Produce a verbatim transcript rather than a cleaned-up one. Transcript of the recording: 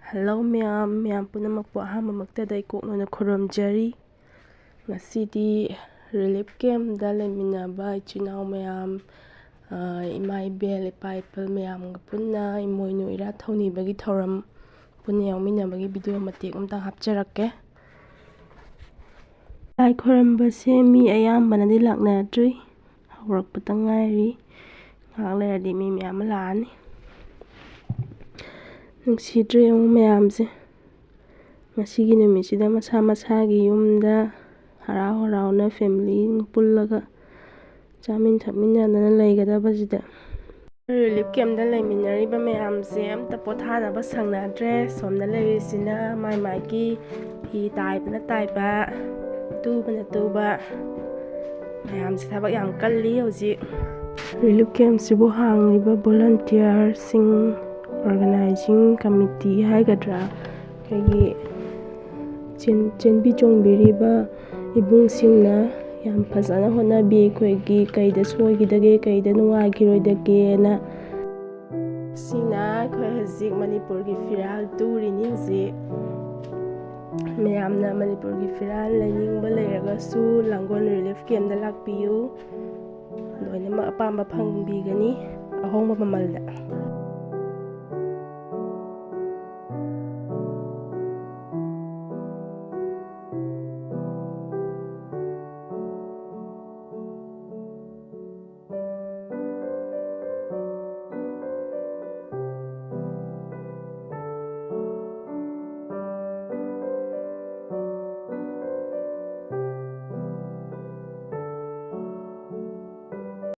Hello ꯃꯌꯥꯝ, ꯃꯌꯥꯝ ꯄꯨꯝꯅꯃꯛꯄꯨ ꯑꯍꯥꯟꯕꯃꯛꯇꯗ ꯏꯀꯣꯛꯅꯅ ꯈꯨꯔꯨꯝꯖꯔꯤ꯫ ꯉꯁꯤꯗꯤ ꯔꯤꯂꯤꯐ ꯀꯦꯝꯞꯗ ꯂꯩꯃꯤꯟꯅꯕ ꯏꯆꯤꯟ ꯏꯅꯥꯎ ꯃꯌꯥꯝ, ꯑ, ꯏꯃꯥ ꯏꯕꯦꯜ, ꯏꯄꯥ ꯏꯄꯨꯜ ꯃꯌꯥꯝꯒ ꯄꯨꯟꯅ ꯏꯃꯣꯏꯅꯨ ꯏꯔꯥꯠ ꯊꯧꯅꯤꯕꯒꯤ ꯊꯧꯔꯝ ꯄꯨꯟꯅ ꯌꯥꯎꯃꯤꯟꯅꯕꯒꯤ ꯚꯤꯗꯤꯑꯣ ꯃꯇꯦꯛ ꯑꯃꯇꯪ ꯍꯥꯞꯆꯔꯛꯀꯦ꯫ ꯂꯥꯏ ꯈꯣꯏꯔꯝꯕꯁꯦ ꯃꯤ ꯑꯌꯥꯝꯕꯅꯗꯤ ꯂꯥꯛꯅꯗ꯭ꯔꯤ, ꯍꯧꯔꯛꯄꯗ ꯉꯥꯏꯔꯤ꯫ ꯉꯥꯏꯍꯥꯛ ꯂꯩꯔꯗꯤ ꯃꯤ ꯃꯌꯥꯝ ꯑꯃ ꯂꯥꯛꯑꯅꯤ꯫ ꯅꯨꯡꯁꯤꯗ꯭ꯔ ꯌꯦꯡꯉꯨ ꯃꯌꯥꯝꯁꯦ꯫ ꯉꯁꯤꯒꯤ ꯅꯨꯃꯤꯠꯁꯤꯗ ꯃꯁꯥ ꯃꯁꯥꯒꯤ ꯌꯨꯝꯗ ꯍꯔꯥꯎ ꯍꯔꯥꯎꯅ ꯐꯦꯃꯤꯂꯤ ꯄꯨꯜꯂꯒ ꯆꯥꯃꯤꯟ ꯊꯛꯃꯤꯟꯅꯗꯅ ꯂꯩꯒꯗꯕꯁꯤꯗ꯫ ꯔꯤꯂꯤꯐ ꯀꯦꯝꯞꯗ ꯂꯩꯃꯤꯟꯅꯔꯤꯕ ꯃꯌꯥꯝꯁꯦ ꯑꯝꯇ ꯄꯣꯊꯥꯅꯕ ꯁꯪꯅꯗ꯭ꯔꯦ꯫ ꯁꯣꯝꯗ ꯂꯩꯔꯤꯁꯤꯅ ꯃꯥꯏ ꯃꯥꯏꯒꯤ ꯐꯤ ꯇꯥꯏꯕꯅ ꯇꯥꯏꯕ, ꯇꯨꯕꯅ ꯇꯨꯕ, ꯃꯌꯥꯝꯁꯦ ꯊꯕꯛ ꯌꯥꯝ ꯀꯜꯂꯤ ꯍꯧꯖꯤꯛ꯫ ꯔꯤꯂꯤꯐ ꯀꯦꯝꯞꯁꯤꯕꯨ ꯍꯥꯡꯂꯤꯕ ꯚꯣꯂꯟꯇꯤꯌꯔꯁꯤꯡ, ꯑꯣꯔꯒꯅꯥꯏꯖꯤꯡ ꯀꯃꯤꯇꯤ ꯍꯥꯏꯒꯗ꯭ꯔꯥ, ꯑꯩꯈꯣꯏꯒꯤ ꯆꯦꯟ-, ꯆꯦꯟꯕꯤ ꯆꯣꯡꯕꯤꯔꯤꯕ ꯏꯕꯨꯡꯁꯤꯡꯅ ꯌꯥꯝ ꯐꯖꯅ ꯍꯣꯠꯅꯕꯤ꯫ ꯑꯩꯈꯣꯏꯒꯤ ꯀꯩꯗ ꯁꯣꯏꯈꯤꯗꯒꯦ, ꯀꯩꯗ ꯅꯨꯡꯉꯥꯏꯈꯤꯔꯣꯏꯗꯒꯦꯅ꯫ ꯁꯤꯅ ꯑꯩꯈꯣꯏ ꯍꯧꯖꯤꯛ ꯃꯅꯤꯄꯨꯔꯒꯤ ꯐꯤꯔꯥꯜ ꯇꯨꯔꯤꯅꯤ꯫ ꯍꯧꯖꯤꯛ ꯃꯌꯥꯝꯅ ꯃꯅꯤꯄꯨꯔꯒꯤ ꯐꯤꯔꯥꯜ ꯂꯩꯅꯤꯡꯕ ꯂꯩꯔꯒꯁꯨ ꯂꯥꯡꯒꯣꯜ ꯔꯤꯂꯤꯐ ꯀꯦꯝꯞꯗ ꯂꯥꯛꯄꯤꯌꯨ꯫ ꯂꯣꯏꯅꯃꯛ ꯑꯄꯥꯝꯕ ꯐꯪꯕꯤꯒꯅꯤ ꯑꯍꯣꯡꯕ ꯃꯃꯜꯗ꯫